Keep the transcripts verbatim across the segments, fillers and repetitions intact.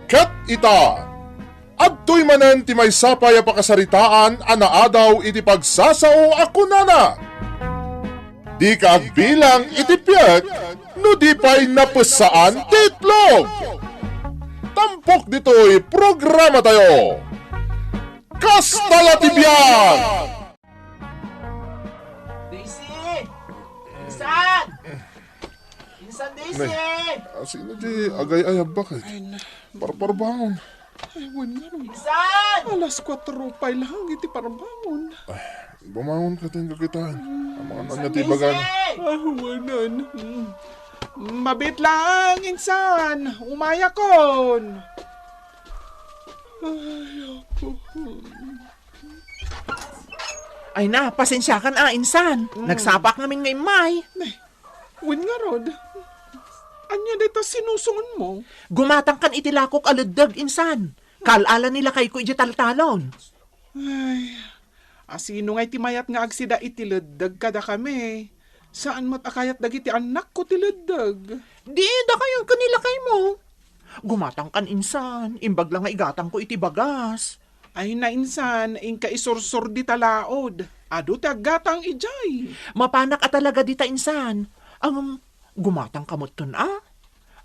Ket ita, adtoy manen ti maysa pay a pakasaritaan a naadaw iti pagsasao a kunana, "Dika agbilang iti piek no di pay napessaan ti itlog." Tampok ditoy programatayo. Kasta la ti biag! Daisy! Insan! Insan, Daisy! Nay, asino di agay-ayab, baket? Ay, na. Parparbangon. Ay, wen nga no. Insan! Alas kuatro pay lang iti parbangon. Ay, bumangon ka, ten kakitaan. Ang mga Insan, nanya ti Daisy! Bagan. Ah, wenan. Mm. Mabit lang, Insan. Umayakon. Ay, ako. Ay na, pasensiakan a, Insan. Mm. Nagsapak ngamin nga immay. Nay, wen ngarud. Ania dayta sinusongenmo? Gumatangkan iti lakok a leddeg, Insan. Kaal-ala ni lakayko idiay taltalon. Ay, asino ngay ti mayat nga agsida iti leddeg kadakami? Saan met a kayat dagiti annakko ti leddeg. Di, dakayon ken ni lakaymo. Gumatangkan, Insan. Imbag la nga igatangko iti bagas. Ay na, Insan, inka isursor dita laod. Adu ti aggatang idiay. Mapanak a talaga dita, Insan. Ngem, gumatangka metten a?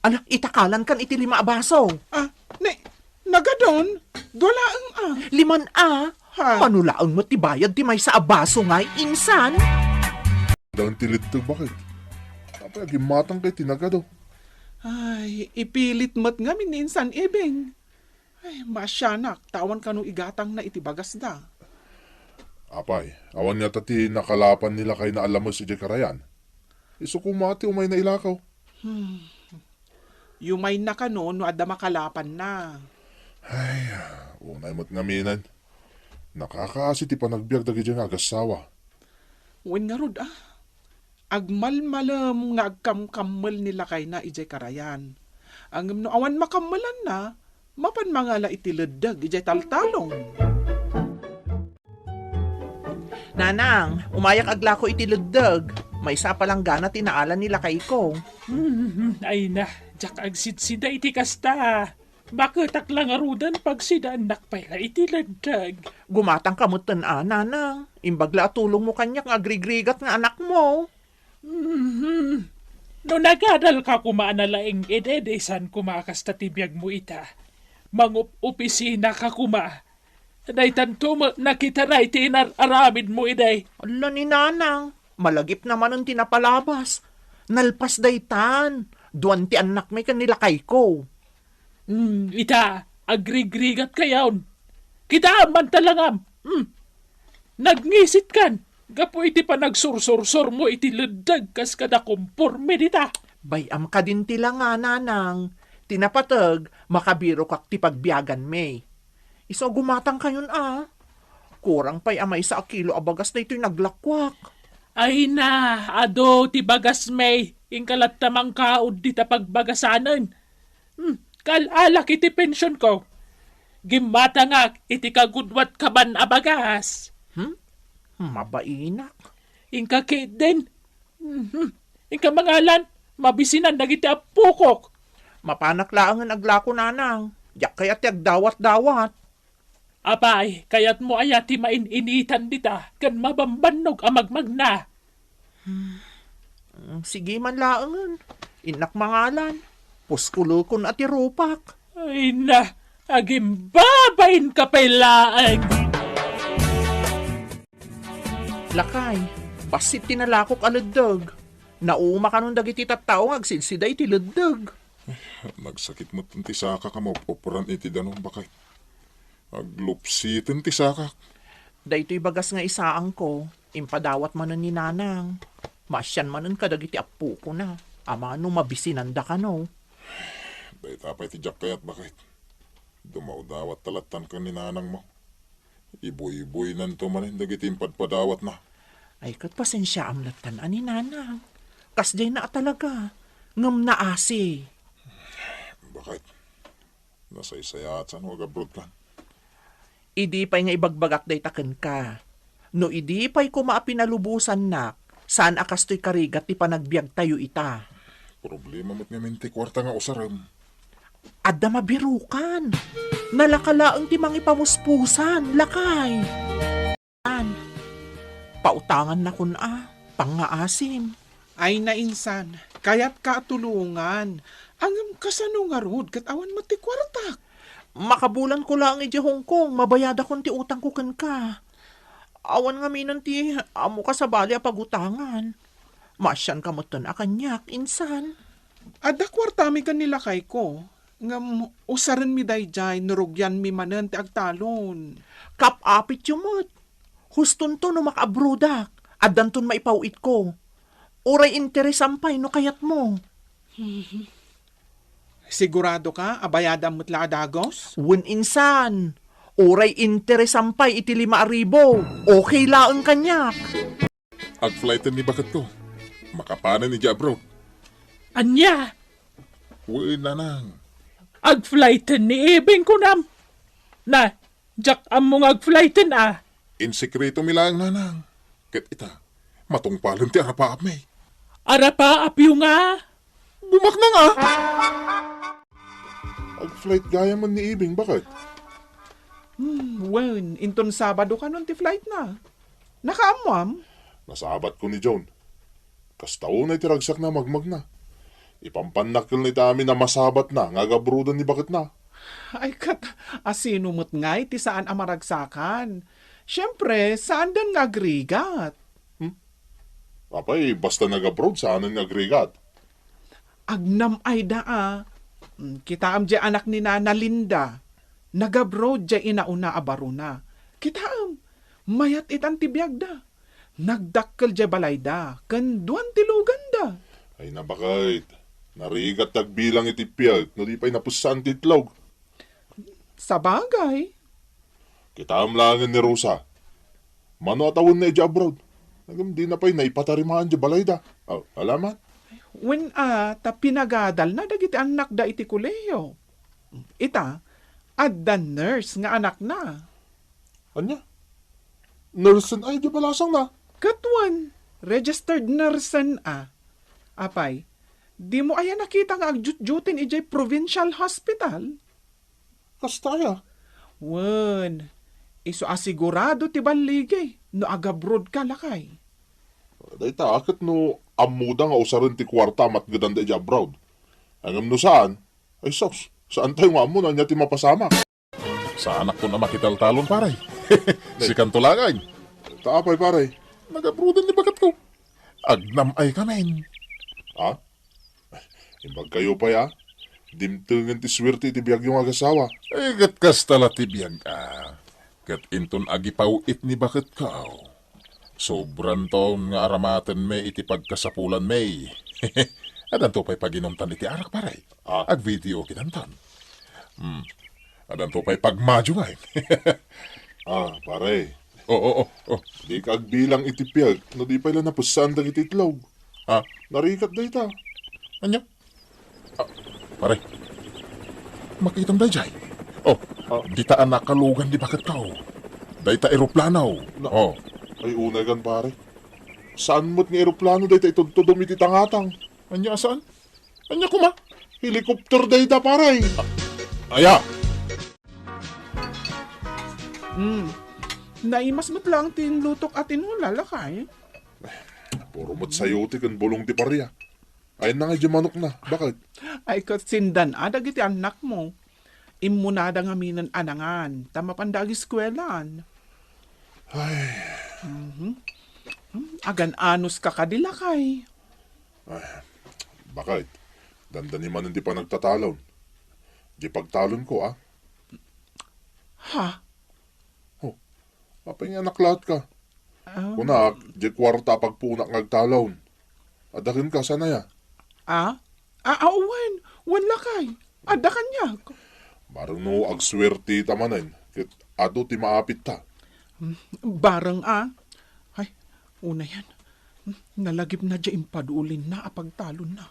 Ala, itakalankan iti lima a baso. Ah, ni, nagadon? Dua laeng a. Liman a? Ha? Mano laeng met ti bayad ti maysa a baso ngay, Insan? Daan ti leddeg, baket? Apay, agimatangka iti nagado? Ay, ipilit met ngamin ni Insan Ibing. Ay, maasianak, ta awan kano igatangna iti bagasda. Apay, awan ngata ti nakalapan ni lakayna a lames idiay karayan? Isu koma ti umayna ilakaw. Hmm. Yumayna kano no adda makalapanna. Ay, unay met ngaminen. Nakakaasi ti panagbiag dagidiay nga agassawa. Wen ngarud, a. Agmalmalem nga agkamkammel ni lakayna idiay karayan. Ngem no awan makammelanna, mapan mangala iti leddeg idiay taltalon. Nanang, umayak aglako iti leddeg. Maysa a palanggana ti naala ni lakayko. Hmm, ay na, diak agsidsida iti kasta. Baketak la ngaruden pagsidaennak pay la iti leddeg. Gumatangka metten a, Nanang. Imbag la a tulongmo kaniak nga agrigrigat nga anakmo. Mhm. No nagadalka koma a nalaing-ed, idi saan koma a kasta ti biagmo ita. Mangup-opisinaka koma. Daytanto met nakitaray ti inar-aramidmo idi. Ala ni Nanang, malagipna manen ti napalabas. Nalpas daytan. Duan ti annakmi ken ni lakayko. Hmm, ita, agrigrigatkayon. Kitaem man talangam. Hmm. Nagngisitkan gapu iti panagsursursurmo iti leddeg kas kada komporme dita. Bay-am kadin ti langa, Nanang. Ti napateg, makabirokak ti pagbiaganmi. Isu a gumatangkayon a. Kurang pay a maysa a kilo a bagas daytoy naglakuak. Ay na, adu ti bagasmi, inka latta mangkaud dita pagbagasanen. Hmm, kaal-alak iti pensionko. Gimmatangak iti kagudwat kaban a bagas. Hmm? Mabainak. Inka ketdin. Mhm. Inka mangalan, mabisinan dagiti appokok. Mapanak laengen aglako, Nanang. Diak kayat ti agdawat-dawat. Apay, kayatmo aya ti main-initan dita ken mabambannog a magmagna? Hmm. Sige man laengen. Innak mangalan. Puskulekon a ti rupak. Ay na, agimbabainka pay laeng. Lakay, bassit ti nalakok a leddeg. Nauma kanon dagiti tattao nga agsidsida iti leddeg. Nagsakit met ti sakak a maop-opran iti danum, baket. Aglupsiten ti sakak. Daytoy bagas nga isaangko, impadawat manen ni Nanang. Maasian manen kadagiti appokona. Amangan no mabisinanda kano. Dayta pay ti diak kayat, baket. Dumawdawat ta lattan ken ni Nanangmo. Ibuybuynanto manen dagiti impadpadawatna. Ay, ket pasensiaam lattan a ni Nanang. Kasdiayna a talaga. Ngem naasi. Baket. Nasaysayaat sano agabrodkan. Idi pay nga ibagbagak dayta kenka. No idi pay koma a pinalubosannak, saan a kastoy karigat ti panagbiagtayo ita. Problema met ngamin ti kuarta nga usarem. Adda mabirukan. Nalaka laeng ti mangipamuspusan, lakay. An, pautangannakon a, pangngaasim. Ay, nainsan, kayatka a tulongan. Ngem kasano ngarud ket awan met ti kuartak? Makabulanko laeng idiay Hong Kong, mabayadakon ti utangko kenka. Awan ngamin ti ammoka sabali a pagutangan. Maasianka metten a kaniak, insan. Adda kuartami ken ni lakayko, ngem usarenmi daydiay no rugianmi manen ti agtalon. Kap-apityo met. Hustonto no makaabrodak, addanton maipaw-itko. Uray interesam pay no kayatmo. Sigurado ka a bayadam met la a dagos? Wen insan, uray interesam pay iti lima a ribu, okay laeng kaniak. Agflighten ni baketko. Makapanen idiay abroad. Ania? Wen, nanang. Agflighten ni Ibing kunam. Na, diak ammo nga agflighten a. Insekretomi laeng, nanang. Ket ita, matungpalen ti arapaapmi. Arapaapyo nga? Bumaknang a! Agflight gayam ni Ibing, baket? Hmm, wen, inton Sabado kanon ti flight na. Nakaammoam? Nasabatko ni John. Kasta unay ti ragsakna a magmagna. Ipampannakkelna iti amin a masabatna nga agabrodan ni baketna. Ay, ket asino met ngay ti saan a maragsakan? Siempre, saandan nga agrigat. Hmm? Apay, basta nag-abroad, saanen nga agrigat? Agnam-ayda a. Hmm, kitaem diay anak ni Nana Linda. Nag-abroad diay inauna a barona. Kitaem, mayat itan ti biagda. Nagdakkel diay balayda, ken duan ti luganda. Ay, nabaket. Narigat ti agbilang iti piag no di pay napussan ti itlog. Sabagay. Kitaem laengen ni Rosa. Mano a tawenna idiay abroad. Ngem dina pay naipatarimaan diay balayda. Aw, alaman? Wen a, ta pinagadalna dagiti annakda iti kolehiyo. Ita, adda nurse nga anakna. Ania? Nursen ay di balasangna? Ket wen, registered nursen a. Apay, dimo aya nakita nga agdiutdiuten idiay provincial hospital? Kasta aya? Wen, isu a sigurado ti balligi no agabroad ka, lakay. Dayta, ket no ammoda nga usaren ti kuarta a matgedanda idiay abroad. Ngem no saan, ay sus, saantayo nga ammo no ania ti mapasamak. Saanakon a makitaltalon, pare. Sikanto laeng. Ta apay, pare? Nagabroaden ni baketko. Agnam-ay kamin. Ha? Imbagkayo pay, a? Dimtengen ti suerte iti biagyo nga agasawa. Ay, ket kasta la ti biag, a. Ket inton agipaw-it ni baketko, sobranton nga aramatenmi iti pagkasapulanmi. Addanto pay paginumtan iti arak, pare. Ah. Agvideo kidanton. Hmm. Addanto pay pagmadiongan. Ah, pare. O, o, o, o. Dika agbilang iti piag no di pay la napussan dagiti itlog. Ah. Narigat dayta. Ania? Ah, pare. Makitam daydiay. Oh, ah. Dita a nakalugan ni baketko. Dayta eroplano. Na-, oh. Ay, unay kan, pare. Saan met nga eroplano dayta itudtudom iti tangatang? Ania a saan? Ania koma? Helicopter dayta, pare. Aya. Hmm. Naimas met laeng ti inlutok a tinola, lakay. Puro met sayote ken bulong ti paria. Ayanna nga idiay manokna. Baket? Ay, ket sindan a dagiti annakmo. Immunada ngaminen a nangan, ta mapanda agiskuelaan. Ay. Mhm. Hmm, agan-anoska kadi, lakay. Ay, baket? Dandani manen ti panagtatalon. Di pagtalonko, a? Ha? Oh, apay nga naklatka? Ah. Kunak, di kuarta a pagpunak nga agtalon. Adda kenka, saan aya? Ah? Ah, ah, wen, wen lakay. Adda kaniak. Bareng no agsuerteta manen, ket adu ti maapitta. Hmm, bareng a. Ay, unayen. Hmm, nalagipna diay impadulinna a pagtalonna.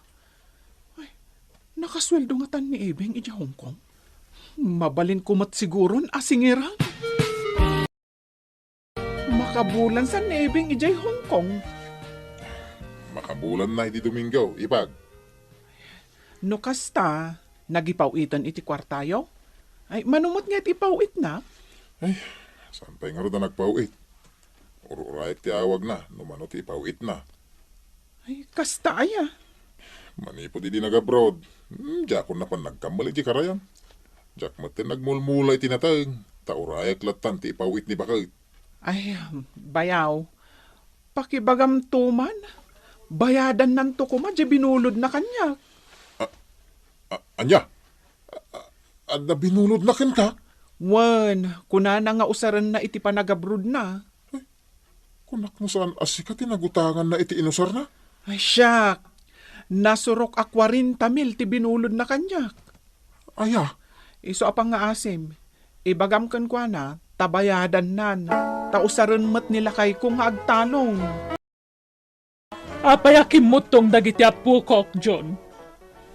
Ay, nakasueldo ngatan ni Ibing idiay Hong Kong? Mabalinko met siguron a singiran. Makabulan san ni Ibing idiay Hong Kong? Makabulanna iti Domingo, Ipag. No kasta, Nagipaw-iten iti kuartayo? Ay, mano met nga iti ipaw-itna? Ay, saan pay ngarud a nagpaw-it? Ur-urayak ti awagna no mano ti ipaw-itna. Ay, kasta aya? Manipud idi nag-abroad, hmm, diakon napan nagkammal iti karayan. Diak met nagmulmula iti nateng, ta urayak lattan ti ipaw-it ni baket. Ay, bayaw. Pakibagamto man. Bayadannanto koma diay binulodna kaniak. A-, a-, ania? A-, a-, adda binulodna kenka? Wen, kunana nga usarenna iti panagabrodna. Ay, kunak no saan a sika ti nagutanganna iti inusarna? Ay, siak. Nasurok a kuarenta mil ti binulodna kaniak. Aya? Isu a pangngaasim, ibagam kenkuana, ta bayadannan, ta usaren met ni lakayko nga agtalon. Apay a kimmuttong dagiti appokok, John?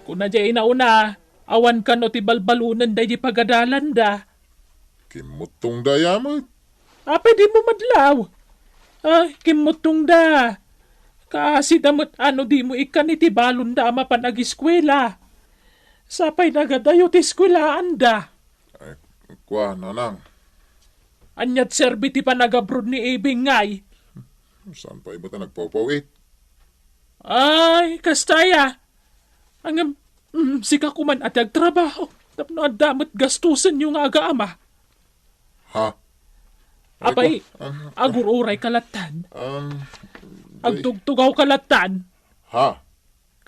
Kuna diay inauna, awan kano ti balbalonenda idi pagadalanda. Kimmuttongda aya met? Apay dimo madlaw? Ah, kimmuttongda. Kaasida met a no dimo ikkan iti balonda a mapan agiskuela. Sapay nagadayo ti eskuelaanda. Ay, kua, nanang. Ania't serbi ti panagabroad ni Ibing ngay? Saan pay met a nagpawpaw-it? Ay, kasta aya. Ngem, mm, sika koman a ti agtrabaho tapno adda met gastusenyo nga agaama. Ha? Ay, Apay, kua, ah, agur-urayka lattan. Um, ay. Agtugtugawka lattan. Ha?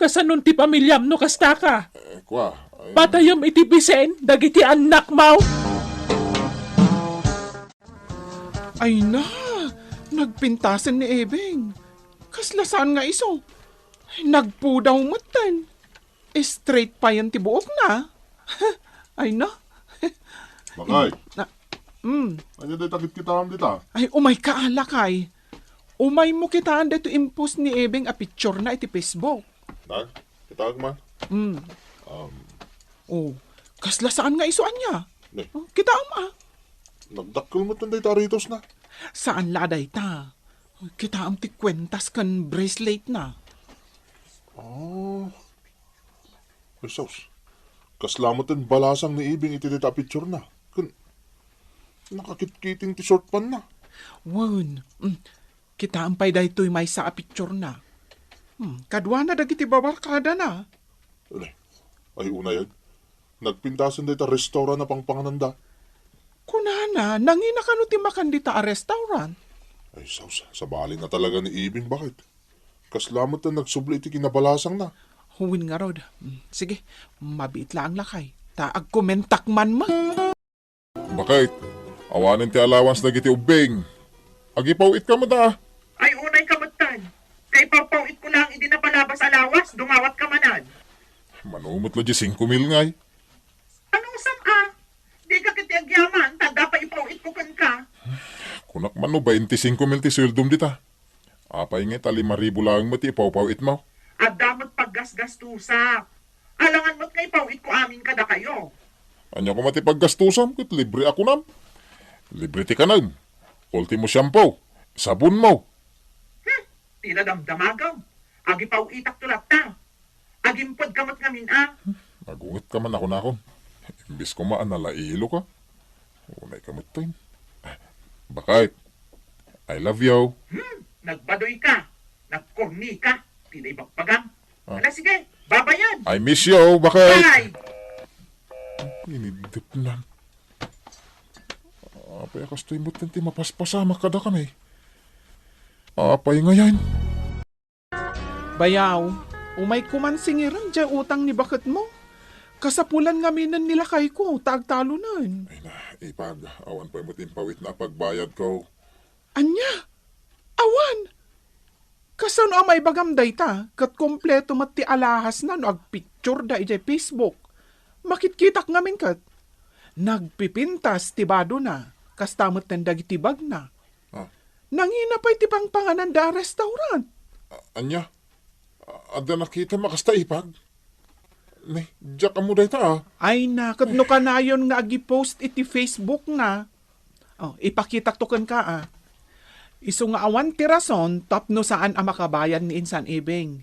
Kasanon ti pamiliam no kastaka? Eh, kua, ay. Patayem iti bisen dagiti annakmo? Ay na, nagpintasen ni Ebeng. Kasla saan nga isu? Nagpudaw metten. Straight payen ti buokna. Ay na. Lakay. Na, mm. Ania dayta kitkitaem dita? Ay, umayka, lakay. Umaymo kitaen daytoy impost ni Ebeng a picturena iti Facebook. Nag? Kitaek man? Mm. Um. Oh, kasla saan nga isu ania? Ne. Oh, kitaem a. Nagdakkel metten dayta a ritosna. Saan la a dayta. Kitaem ti kuentas ken braceletna. Ah. Ay, sus. Kasla metten balasang ni Ibing iti dayta a picturena. Ken nakakitkiting ti short pantna. Wen, mm, kitaem pay daytoy maysa a picturena. Hmm, kaduana dagiti babarkadana. Ay, ay, unay, ay. Nagpintasen dayta restaurant a pangpangananda. Kunana, nangina kano ti makan dita a restaurant? Ay, sus, sabalin a talaga ni Ibing, baket. Kasla met a nagsubli iti kinabalasangna. Wen ngarud. Hmm, sige, mabiit laeng lakay. Ta agkomentak man met. Baket, awanen ti allowance dagiti ubbing. Agipaw-itka met a. Ay, unayka metten. Kaipaw-paw-itko laeng idi napalabas a lawas, dumawatka manen. Mano met la diay singko mil ngay? Anusam a? Dika ketdi agyaman, ta adda pay ipaw-itko kenka. Kunak man no bainti singko mil ti sueldom dita. Apay ngay ta lima ribu laeng met ti ipaw-paw-itmo? Adda met paggasgastusak. Alangan met nga ipaw-itko amin kadakayo. Ania koma ti paggastusam ket libre a kunam? Libre ti kanem, ultimo shampoo, sabonmo. Hmm, ti nadamdamagem. Agipaw-itakto latta. Agimpedka met ngamin a. Nagungetka man a kunakon. Imbes koma a nalailoka. Unayka metten. Baket, I love you. Hmm, nagbadoyka. Nagkornika. Ti naibagbagam. Ah. Ala, sige, babayen. I miss you, Baket. Bye. Inidepnan. Apay a kastoy metten ti mapaspasamak kadakami? Apay ngayen? Bayaw, umayko man singiren diay utang ni baketmo. Kasapulan ngaminen ni lakayko ta agtalonen. Ay na, ipag, awan pay met impaw-itna a pagbayadko. Ania? Awan! Kasano a maibagam dayta, ket kompleto met ti alahasna no agpictureda idiay Facebook? Makitkitak ngamin ket. Nagpipintas ti badona, kasta metten dagiti bagna. Ah. Nangina pay ti pangpangananda a restaurant. A-, ania? A-, adda nakitam a kasta, ipag? Ne, diak ammo dayta, a. Ay na, ket no kanayon nga agi-post iti Facebook na. Oh, ipakitakto kenka, a. Isu nga awan ti rason tapno saan a makabayad ni insan Ibing.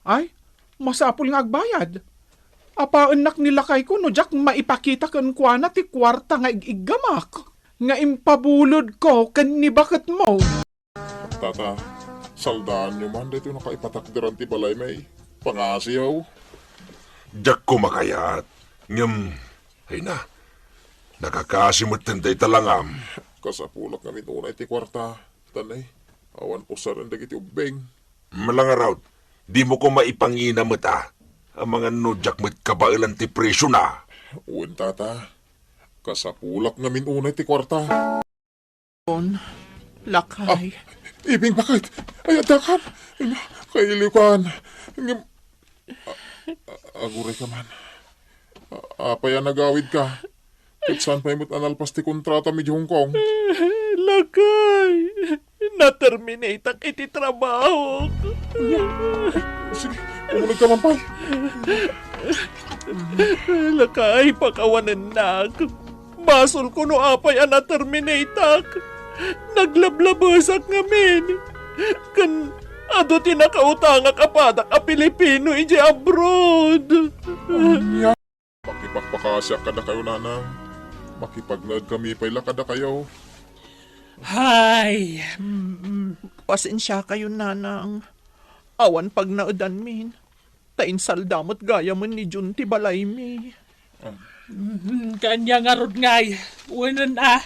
Ay, masapul nga agbayad. Apaennak ni lakayko no diak maipakita kenkuana ti kuarta nga ig-iggamak, nga impabulodko ken ni baketmo. Tata, saldaanyo man daytoy nakaipatakderan ti balaymi. Pangasiyo. Diak ko makayat. Ngem, ay na, nakakasi metten dayta langam. Kasapulak ngamin unay ti kuarta. Tan, eh, awan usaren dagiti ubbing. Malangarot, dimo ko maipangina met a. Amangan no diak met kabaelan ti presiona. Wen, tata. Kasapulak ngamin unay ti kuarta. Lakay. Ah, Ibing, bakit? Ay, adda kan. Kailiw kan. Ngem, a-, a-, aguray ka man. A-, apay a nagawid ka? Ket saan pay met a nalpas ti kontrata mi di Hong Kong? Lakay, na-terminate-ak iti trabaho. Sige, umuneg ka man pay. Lakay, pakawanennak. Basolko no apay a na-terminate-ak. Naglablabesak ngamin. Ken adu ti nakautangak a padak a Pilipino idiay abroad. Ania? Makipakpakasiak kadakayo, nanang. Makipagnaed kami pay la kadakayo. Hay, mm, pasensiakayo, nanang. Awan pagnaedanmin. Ta insalda met gayamen ni Jun ti balaymi. Mm, kanya ngarud ngay, wenen a.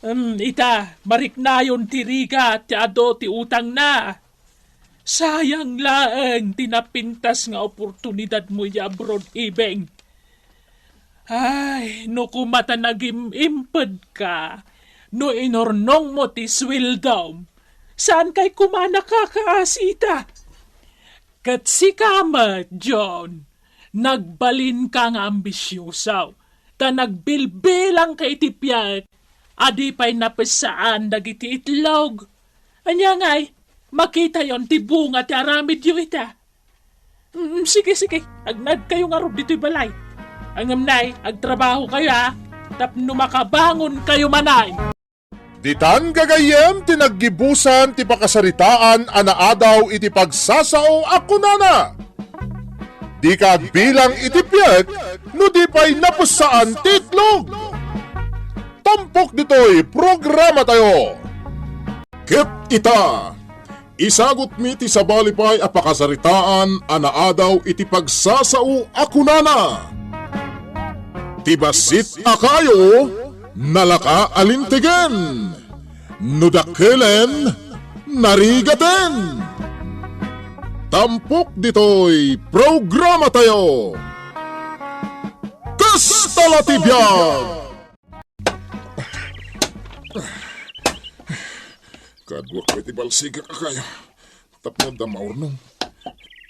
Mm, ita, mariknayon ti rigat ti adu ti utangna. Sayang laeng ti napintas nga oportunidadmo idiay abroad, Ibing. Ay, no koma ta nagim-impedka, no inurnongmo ti sueldom, saankay koma nakakaasita. Ket sika met, John, nagbalinka nga ambisioso, ta nagbilbilangka iti piek a di pay napessaan dagiti itlog. Ania ngay, makitayon ti bunga ti aramidyo ita. Mm, sige, sige, agnaedkayo ngarud ditoy balay. Ngem nay, agtrabahokayo, a, tapno makabangonkayo manen. Ditan gagayyem ti naggibusan ti pakasaritaan a naadaw iti pagsasao a kunana, "Dika agbilang iti piek no di pay napessaan ti itlog." Tampok ditoy programatayo. Ket ita, isagutmi ti sabali pay a pakasaritaan a naadaw iti pagsasao a kunana, "Ti bassit a kayo, nalaka a lintegen. No dakkelen, narigaten." Tampok ditoy programatayo. Kasta la ti biag! Kaduak pay ti balsigak a kayo. Tapno adda maurnong.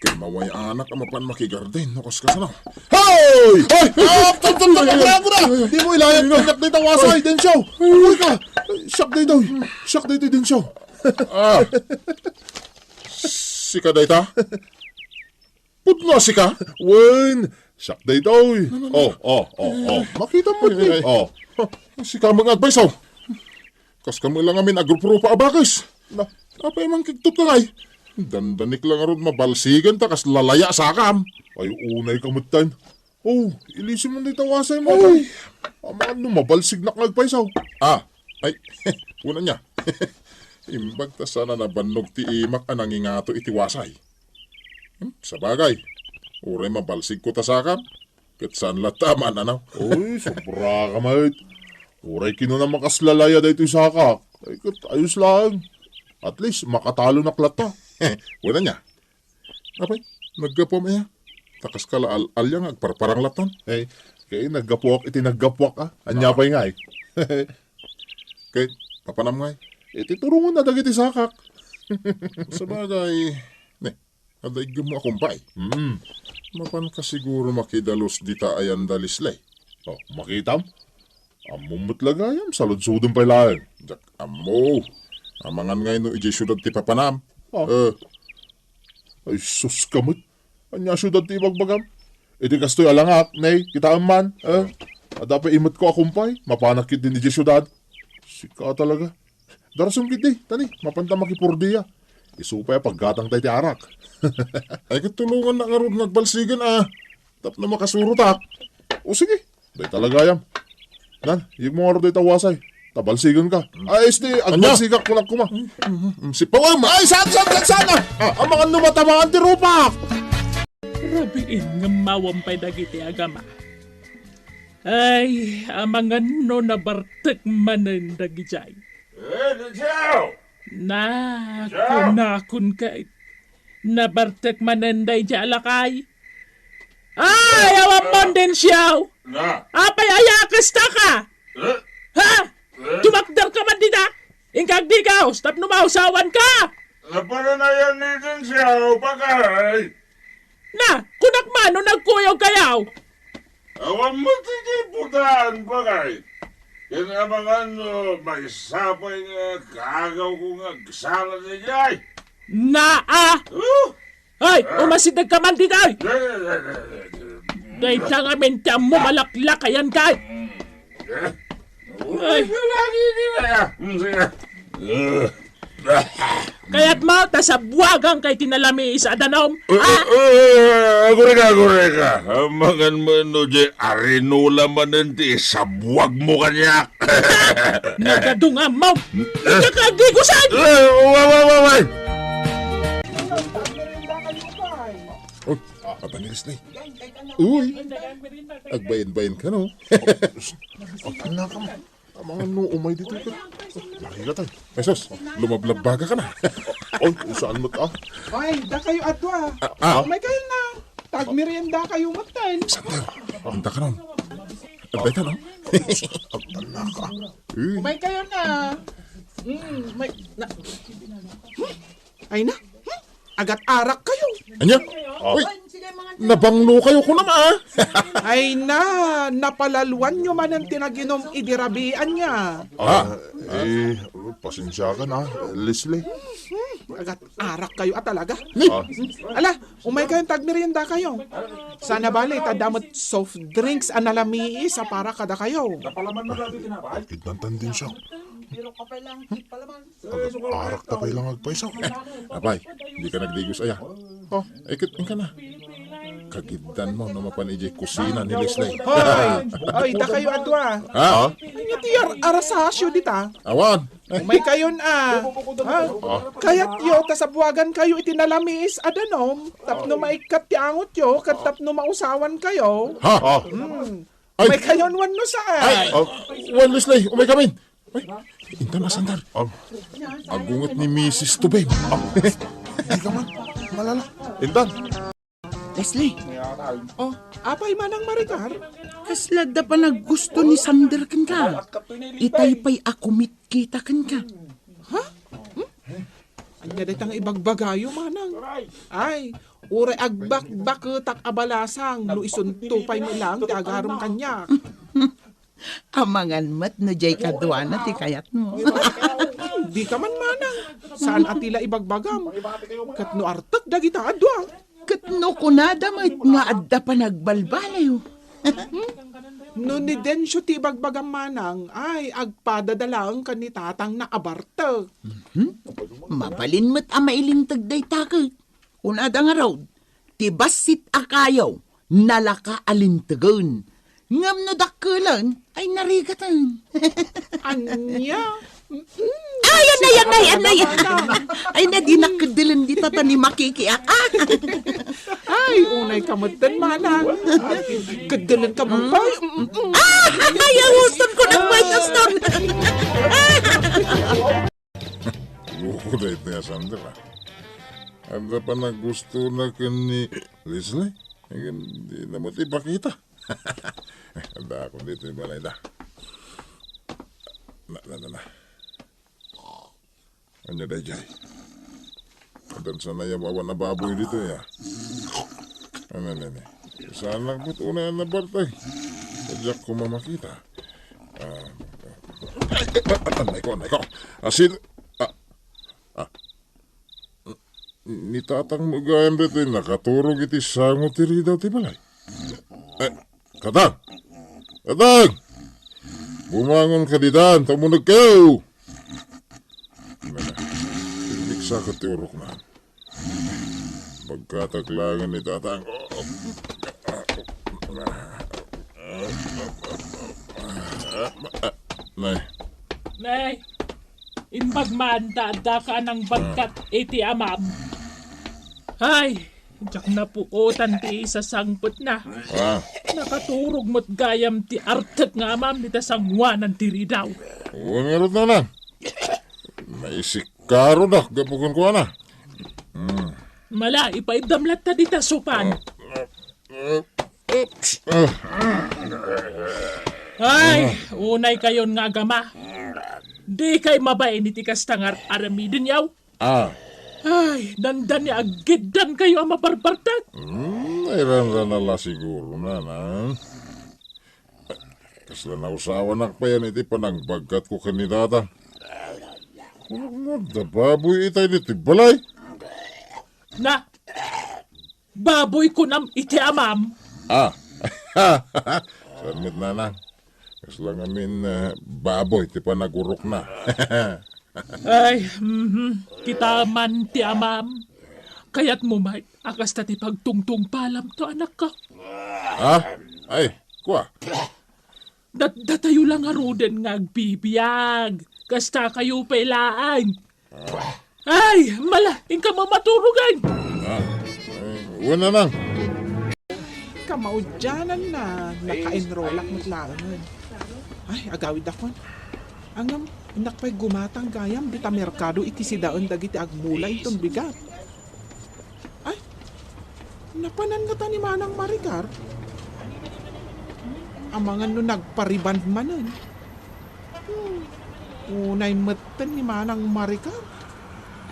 Kay maway-anak a mapan makigardin no kaskasano. Hoy! Hoy! Ah, tap, tap, tap, tap, tap, tap. Di mo ilayag, ay, ay, anak ni Tawasay, ay, Densyo. Ay, ka. Siak daytoy. Siak daytoy, Densyo. Ah. Sika dayta? Pudno a sika? Wen, siak daytoy. No, no, no. Oh, oh, oh, oh. Makita mo, ay, ay, ay. Oh. Sika met nga agpayso. Kas kami lang amin agrup-rupa a bakes. Na, apay man kigtot ka ngay? Dandanik lang arud mabalsigan ta kas lalaya sakam. Ay, unay ka met tan. Oh, ilisim mo ni Tawasay mo. Ay. Aman no mabalsignak nga agpayso. Ah, ay, una niya. Imbag ta sana nabannog ti imak a nangingato iti wasay. Hmm, sabagay, uray mabalsigko ta sakam, ket saan latta a maananaw. Uy, sobra ka met. Uray kinuna makaslalaya daytoy sakak. Ay, ket ayos laeng. At least, makatalonak latta. Wala niya. Apay, naggapuam aya? Ta kas ka la al-, alya nga agparparang lattan. Ay, kay naggapuak iti naggapuak, ah. Anya pay ngay? Kay, papanam ngay? Iti turongen na dagiti sakak. Sabagay, ne, adda iggemmo a kumpay. Mm. Mapan ka siguro makidalus dita ayan da Leslie. Oh, makitam? Ammom met la gayam, saludsodem pay laeng. Diak ammo. Amangan ngay no idiay siudad ti papanam. Ah. Eh. Ay, sus ka met. Ania siudad ti ibagbagam? Iti kastoy a langak, ne, kitaem man, eh. Adda pay imetko a kumpay, mapanak ketdin idiay siudad. Sika talaga. Darasem ketdi, tani, mapanta makipurdia. Isu pay a paggatangta iti arak. Ay, ket tulongannak ngarud nga agbalsigen, ah. Tapno makasurotak. O sige, dayta la gayam. Nan, iyegmo ngarud dayta wasay. Ta balsigenka. Ay, este, agbalsigak, kunak kuma. Mm, sipawem. Ay, saan, saan, saan, saan? Ah, ah, amangan no matamaan ti rupak. Rabiin nga mawam pay dagiti agama. Ay, amangan no nabartek manen dagijay. Eh, Densyo! Na, Densyo! Kunakon kay, nabartek manen dayjay a lakay. Ay, awan mon, Densyo! Na. Apay aya a kasta ka? Eh? Ha? Eh? Tumakder ka man dita? Inka agdigaus tapno mausawan ka! Naparanayan ni Densyo, pakay! Na, kunak man no nagkuyog kayaw. Awan mo ti giputan, pakay. Ken amangan no maysa pay nga kaagaw ko nga agsala dayjay. Naa! Oh! Ay, umasideg ka man ditoy! Dayta ngamin ti ammo malaklakayan ka! Ay. Kayat mo, ta sabuagan kay tinalamiis a danom? Eh, ah! Eh, eh, agureka, agureka. Amangan mo no, jay arinola manen ti sabuag mo kaniak. Nagadungam mo! Ika ka, di ko saan! Eh, wa, wa, wa, wa. Oh, aba ni Leslie. Uy, agbain-bain ka, no? Apan na ka mo. Amangan no umay dito ka. Lagi ka tayo. Jesus, lumablabbaga ka na. Oh, saan mo ta? Ay, da kayo ato ah. Ah, ah. Umay kayo na. Tagmerienda kayo matan. Saan tayo? Anda ka nun? Anda ka nun? Apan na ka. Eh. Umay kayo na. Mm, may, na, hmm? Ay na. Hmm? Agat arak kayo. Anya? Uy, nabanglo kayo kunam, ah. Ay na, napalaluan nyo manen ti naginom idi rabian niya. Ah, eh, pasensya ka na, Leslie. Hmm, agat arak kayo a talaga. Ni? Ah. Ala, umay kayo, tagmerienda kayo. Sana bali, ta damot soft drinks a nalamiis a para kada kayo. Agkidnan tan din siya. Arak ta pay lang agpayso. Apay, di ka nagdigos aya. Oh, ikit ka na. Kagiddan mo no mapan ijay kusina ni Leslie. Hoy! Hoy, da kayo adua. Ha? Anya ti ar-, arasasyo dita? Awan. Umay kayon a. Ha? Ah. Kayat yo, ta sabuagan kayo iti nalamiis a danom, tapno maikkat ti angot yo, ket tapno mausawan kayo. Ha? Ah. Hmm. Ay. Umay kayon, wan no saan. Ay, oh, wan Leslie, umay kamin. Ay, intan a sandar. Ah. Agunget ni Misis Tubeng. Ah. Di ka man, malala. Intan. Leslie. Oh, apay manang Maricar? Kasla da panaggusto ni Sander kenka. Itay pay a kumitkita kenka. Ha? Hmm? Anya dayta nga ibagbagayo, manang? Ay, uray agbakbaketak a balasang no isunto pay met lang ti agaram kaniak. Amangan met no jay kaduana ti kayatmo. Di ka man manang. Saan a ti la ibagbagam. Ket no artek dagita a dua. Ket no kunada met nga adda panagbalbaliw. No ni Dencio ti ibagbagam manang, ay, agpadada laeng ken ni tatangna a bartek. Mhm. Mabalin met a mailinteg dayta ket. Kunada ngarud, ti bassit a kayo, nalaka a lintegen. Ngem no dakkelen, ay narigaten. Ania? Ay, anay, anay, anay. Ay, na, di nakeddelen dita ta ni makikiak. Ay, unay ka metten, manang. Keddelen ka, mangpay. Ah, ay, ay, Houston ko ng White Houston. Guko daytoy a Sander, ah. Adda panaggusto na ken ni Leslie? Akin, di na met ipakita. Adda ako ditoy balay da. Na, na, na, na. Anya dayjay? Addan sana ya awan a baboy ditoy, ah. Ano, ano, ano? Saan lang po tunay na bartay? Sa diak ko mamakita. Ah, ay, ay, ay, anay ko, anay ko. Asin, ah, ah. Ni tatang mo gayam ditoy, nakaturog iti sango ti ridaw ti balay. Eh, Katang! Katang! Bumangon ka ditan, ta umuneg kayo! Nana, pinigsa ka ti urok na. Pagkataglangan ni tatang. Nay. Nay, imbag man ta addaka a nangbagkat iti amam. Ay, diak napuotan ti isasangpetna. Ah. Nakaturog met gayam ti artek nga amam ita sangoanan ti ridaw. Wen ngarud, nanang. Naisikaronak gapu kenkuana. Hmm. Mala, ipaiddam latta dita sopan. Oops. Ah. Ay, unay kayon nga agama. Di kay mabain iti kasta nga ar-, aramidenyaw. Ah. Ay, dandani aggiddan kayo a mabarbartag. Hmm, ay ranrana la siguro, nanang. Kasla nausawanak payen iti panangbagkatko ken ni tata. Kunam, adda baboy itay ditoy balay. Na, baboy kunam iti amam. Ah. Saan met, nanang? Kasla ngamin, eh, baboy ti panagurokna. Ay, mhm. Kita man ti amam. Kayatmo met a kasta ti pagtungtungpalamto, anakko. Ha? Ay, kua. Dat-, datayo la ngaruden nga agbibiag. Kasta kayo pay laeng. Ay, mala, inka mamaturogan. Ah, ay, wen, nanang. Kamaudiananna, naka-enrollak met laengen. Ay, agawidakon. Ngem, innak pay gumatang gayam dita merkado iti sidaen dagiti agmula inton bigat. Ay, napanan ngata ni Manang Maricar? Amangan no nagpa-rebond manen. Hmm. Unay metten ni Manang Maricar.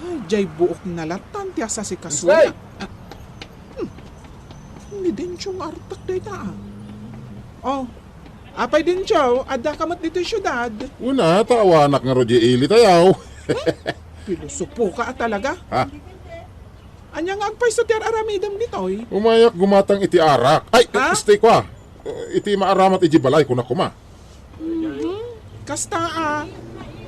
Ay, jay buokna lattan ti asasikasona. Mister! Ah, hmm. Ni Dencio nga artek dayta, ah. Oh, apay Dencio, addaka met ditoy siudad? Una, ta awanak ngarud diay ili tayaw. Hmm? Pilosopoka a talaga. Ha? Ania nga agpayso ti ar-aramidem ditoy? Umayak gumatang iti arak. Ay, ah? Stay ko, ah. Iti maaramat iti balay, kunak koma. Mhm. Kasta a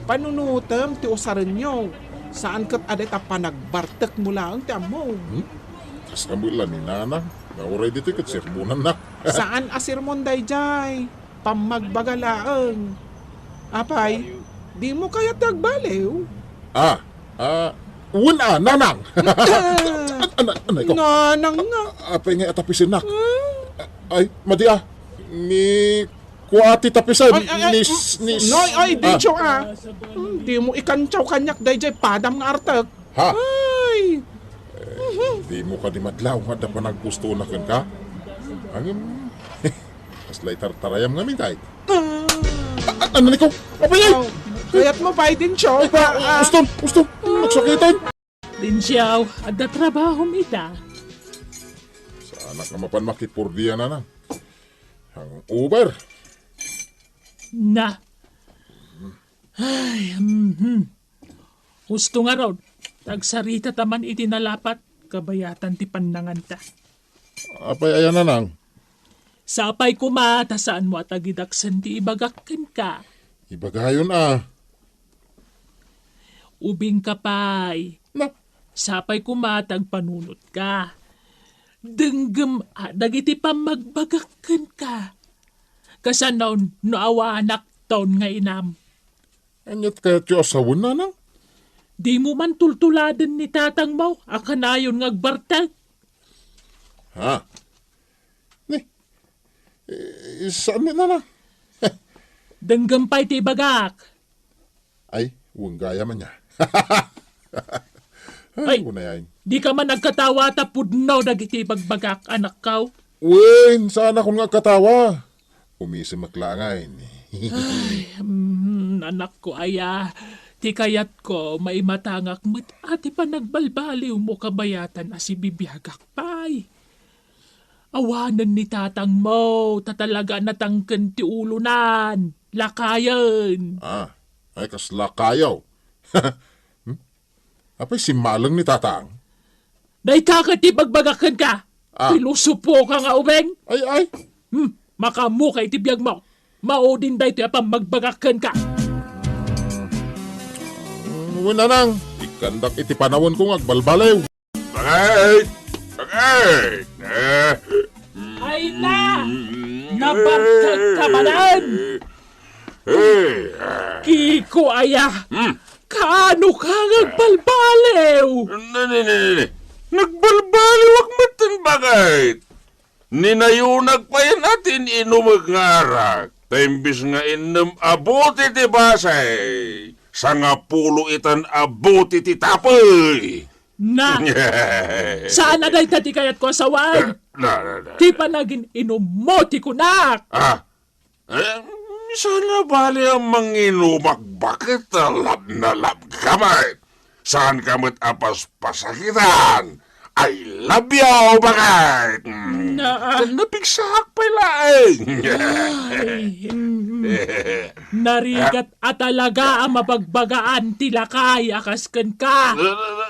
panunotem ti usarenyo. Saan ket a dayta panagbartekmo laeng ti ammom. Hmm? Kasta met la ni Nanang. Nga uray ditoy ket sermonannak. Saan a sermon daydiay. Pammagbaga laeng. Apay, dimo kayat ti agbaliw? Ah, ah, wen a, Nanang. Ah. An-, an-, anay ko. Nanang nga. Apay nga atapisennak. Hmm? Ay, madi a. Ni kua ti tapisen. Ay, ay, ay, ni s-, ni s-, Noy, ay, ah. Dencio, ah. Hmm, dimo ikantsaw kaniak daydiay padam nga artek. Ha? Ay! Eh, dimo kadi madlaw nga adda panaggustonak kenka? Ngem, kasla itartarayam ngamin, tay. Ah. Ah, ah, anay ko? Apay, ay! Oh, kayatmo pay, Dencio. Ay, ah, ah, ah. Uston, uston. Nagsakitan. Dencio, adda trabahom ita. Saanak a mapan makipurdia, Nanang. Hangover. Na. Ay, mhm. Husto ngarud, ta agsaritata man iti nalapat, kabayatan ti pannanganta. Apay aya, Nanang? Sapay koma ta saanmo a tagidaksen ti ibagak kenka. Ibagayon a. Ubingka pay. Na? Sapay koma ta agpanunotka. Denggem a dagiti pammagbagak kenka. Kasano no awanak ton nga inam? Aniat kayatyo a sawen, Nanang? Dimo man tultuladen ni tatangmo a kanayon nga agbartek. Ha? Ni, eh, saan met, Nanang? Denggem pay ti ibagak. Ay, wen gayam ania. Ay, ay, unay ay. Dika man agkatawa ta pudno dagiti ibagbagak, anakko. Wen, saanakon nga agkatawa. Umisemek laeng ay. Ay, mm, anakko aya, ti kayatko, maimatangak met a ti panagbalbaliwmo kabayatan a sibibiagak pay. Awanen ni tatangmo, ta talaga natangken ti ulonan. Lakayen. Ah, ay, kas lakayaw. Hmm? Apay simmaleng ni tatang? Dayta ket ti ibagbagak kenka. Ah. Pilosopoka nga ubing. Ay, ay. Hmm, makaammoka iti biagmo. Maudin daytoy a pammagbagak kenka. Mm, wen, Nanang, ikkandak iti panawenko nga agbalbaliw. Bakit? Bakit? Eh? Mm. Ay na! Nabartag ka manen! Eh, ah. Kiko aya! Hmm. Kaano ka nga agbalbaliw? Ne, ne, ne, ne, ne. Nagbalbaliwak met ten, bakit? Ninayunak pay a tin-inumek nga arak. Ta imbes nga innem a bote ti basay, sangapulo itan a bote ti tapey. Na, saan a dayta ti kayatko a sawen? Na, na, na. Ti panagin-inummo ti kunak. Ah, eh, saan a bali a manginumak, bakit? Love na love ka met. Saan ka met a paspasakitan? I love you, bakit? Mm. Na, ah. Napigsaak pay laeng. Ay, mm. Narigat a talaga a mabagbagaan ti lakay a kas kenka. Na, na, na.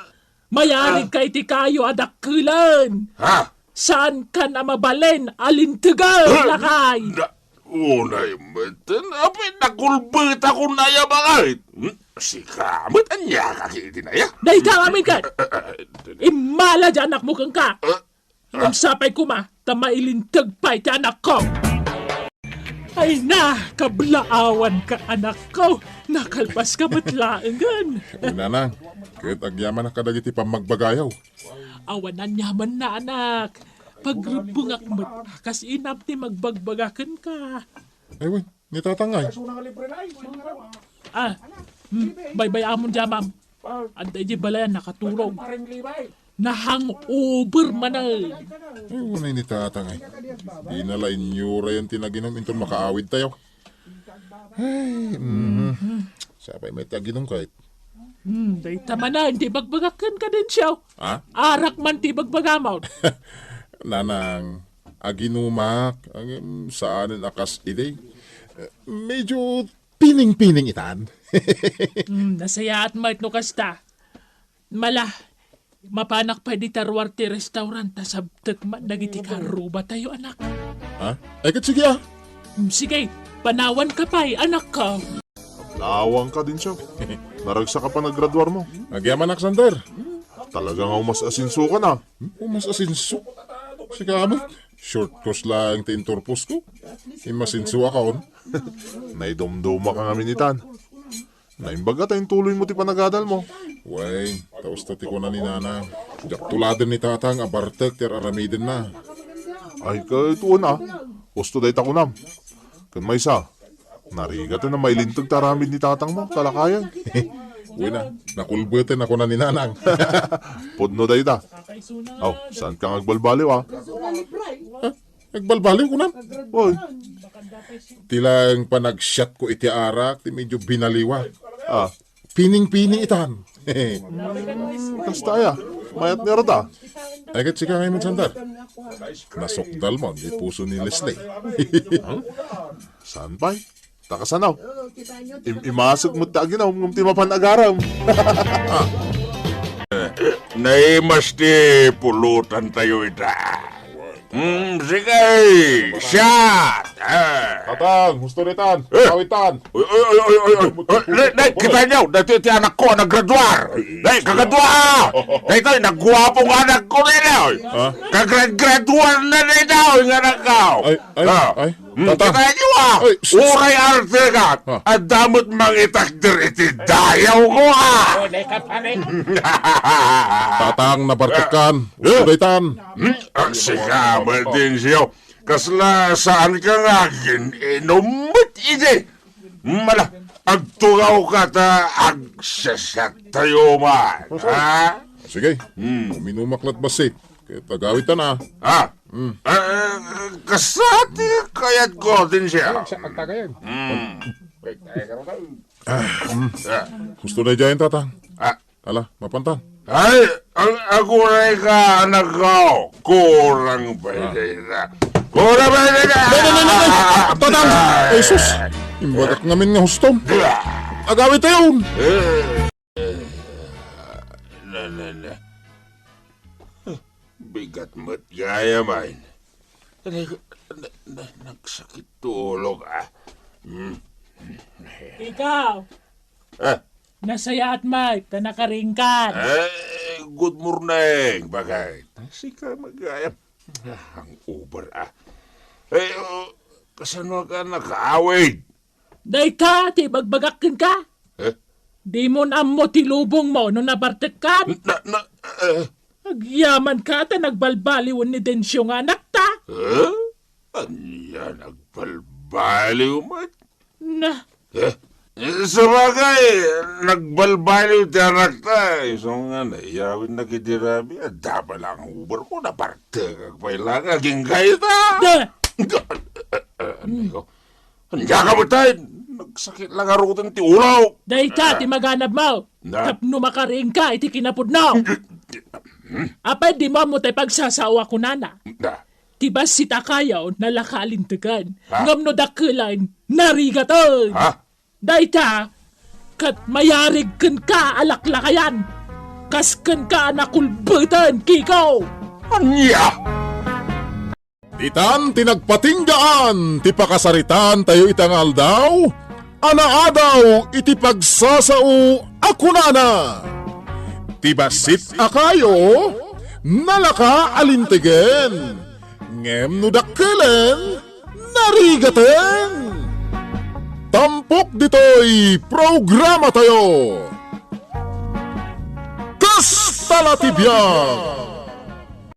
Mayarig ka iti kayo a dakkelen. Ha? Saan kan a mabalin a lintegen, lakay? Na, unay met, apay nakulbetakon aya, bakit? Hmm? Sika met, ania ka iti naya? Dayta ngamin ket. Eh, eh, eh, eh. Immala di anakmo kenka. Eh, Ngem sapay koma, ta mailinteg pay ti anakko. Ay na, kablaawanka, anakko. Nakalpaska met laengen. Nanang, ket agyamanak kadagiti pammagbagayo. Awan aniamanna, anak. Pagrebbengak met, kas inam ti magbagbaga kenka. Ay, wen, ni Tatang ay. Ah, hmm, baybay-amon diay amam. Adda idiay balayan nakaturog. Na-hangover manen. Ay, unay ni Tatang ay. Dina la inyurayen ti naginum inton makaawidtayo. Ay, mhm. Sapay met ti aginum kayat. Hmm, dayta manen ti ibagbagak kenka, Dencio. Ha? Arak man ti ibagbagamon. Nanang, aginumak, ngem saanen a kas idi. Eh, medyo pining-pining itan. Hmm, nasayaat met no kasta. Mala, mapanak pay dita ruar ti restaurant ta sabtek man dagiti karrubatayo, anak. Ha? Ay, ket sige, ah. Hmm, sige, panawanka pay, anakko. Lawanka, Dencio. Naragsak a panagraduarmo. Agyamanak, Sander. Talaga nga umas-asensoka na. Hmm? Umas-asenso? Sika met, short course laeng ti inturposko. Imasensoakon. Naidumdumaka ngamin itan. Naimbag a ta intuloymo ti panagadalmo. Wen, ta usto ti kuna ni Nanang. Diak tuladen ni Tatang a bartek ti ar-aramidenna. Ay, ket wen a. Usto dayta kunam. Ken maysa, narigat a mailinteg ti aramid ni Tatangmo, kalakayan. Wen a, nakulbeten a kuna ni Nanang. Pudno dayta. Aw, saanka nga agbalbaliw, a? Ha? Agbalbaliw kunam? Oy. Ti laeng panagsiatko iti arak ti medyo binaliwak. Ah. Pining-pining itan. Kasta aya, mayat ni Arda. Ay, ket sika ngay met, Sander. Nasukdal mo, di puso ni Leslie. Huh? Saan pay? Ta kasano? Im-, imasek met ti aginum, ngem ti mapan agarem. Naimas ti pulutantayo ita. Hmm, sige, shot! Eh. Tatang, husto ditan. Eh. Awitan. Oy, oy, oy, oy, oy, oy. Eh, ne, ne, kita niyo, dati ti anakko a naggraduar. Ne, kagadua. Daytoy, nagguapo nga anakko, ne, ne, oy. Ha? Kagrad-graduar na, ne, ne, oy, nga anakko. Ay, ay, ah. Ay. Hmm, Tatang. Kita niyo, ah. Ay, sus. Uray arte ka. Ah. Adda met mangitakder iti dayaw ko, ah. Tatang, nabartek kan. Eh. Husto ditan. Hmm, agsika, Martencio. Kasla saan ka nga agin-inum met idi? Mala, agtugawka ta agsasat tayo man, ha? Sige. Hmm. Uminumak lat bassit. Ket agawidtan a. Ah. Hmm. Eh, kasta ti kayatko, Tencio. Ay, sa agtagayan. Hmm. Ah, hmm. Ah. Husto na diay, Tatang. Ah. Ala, mapantan. Ay, ag-, aguray ka, anak ko. Kurang pay dayta. Kurang pay dayta. Nay, nay, nay, nay, nay. Tatang. Ay, sus. Imbagak ngamin nga hustom. Agawid tayon. Eh, na, na, na. Bigat met gayam ay. Na, na, na, nagsakit ti ulok, ah. Hmm. Ikaw. Ah. Nasayaat met ta nakaringkan. Eh, good morning, bagay. Sika met gayam. Ah, hangover, ah. Eh, oh, kasano ka nakaawig? Dayta ti ibagbagak kenka. Eh? Dimo ammo ti lubongmo no nabartekkan? Na, na, eh? Agyamanka ta nagbalbaliwen ni Dencio nga anakta. Eh? Ania nagbalbaliw met? Na. Eh? Sabagay, nagbalbaliw ti anakta. Isu nga naiyawidnak iti rabi, adda pay la nga uber ko, nabartekak pay la nga agingga ita. Da! Amigo, ania ka met tay? Nagsakit la ngaruden ti ulok. Dayta ti maganabmo. Na. Tapno makariingka iti kinapudno. Apay dimo ammo tay pagsasao a kunana? Na. Ti bassit a kayo, nalaka a lintegen. Ha? Ngem no dakkelen, narigaten. Ha? Dayta, ket mayarig kenka a laklakayan, kas kenka a nakulbeten, Kiko. Ania? Ditan ti nagpatinggaan ti pakasaritaantayo ita nga aldaw, a naadaw iti pagsasao a kunana, ti bassit a kayo, nalaka a lintegen, ngem no dakkelen, narigaten. Tampok ditoy programatayo. Kasta la ti biag!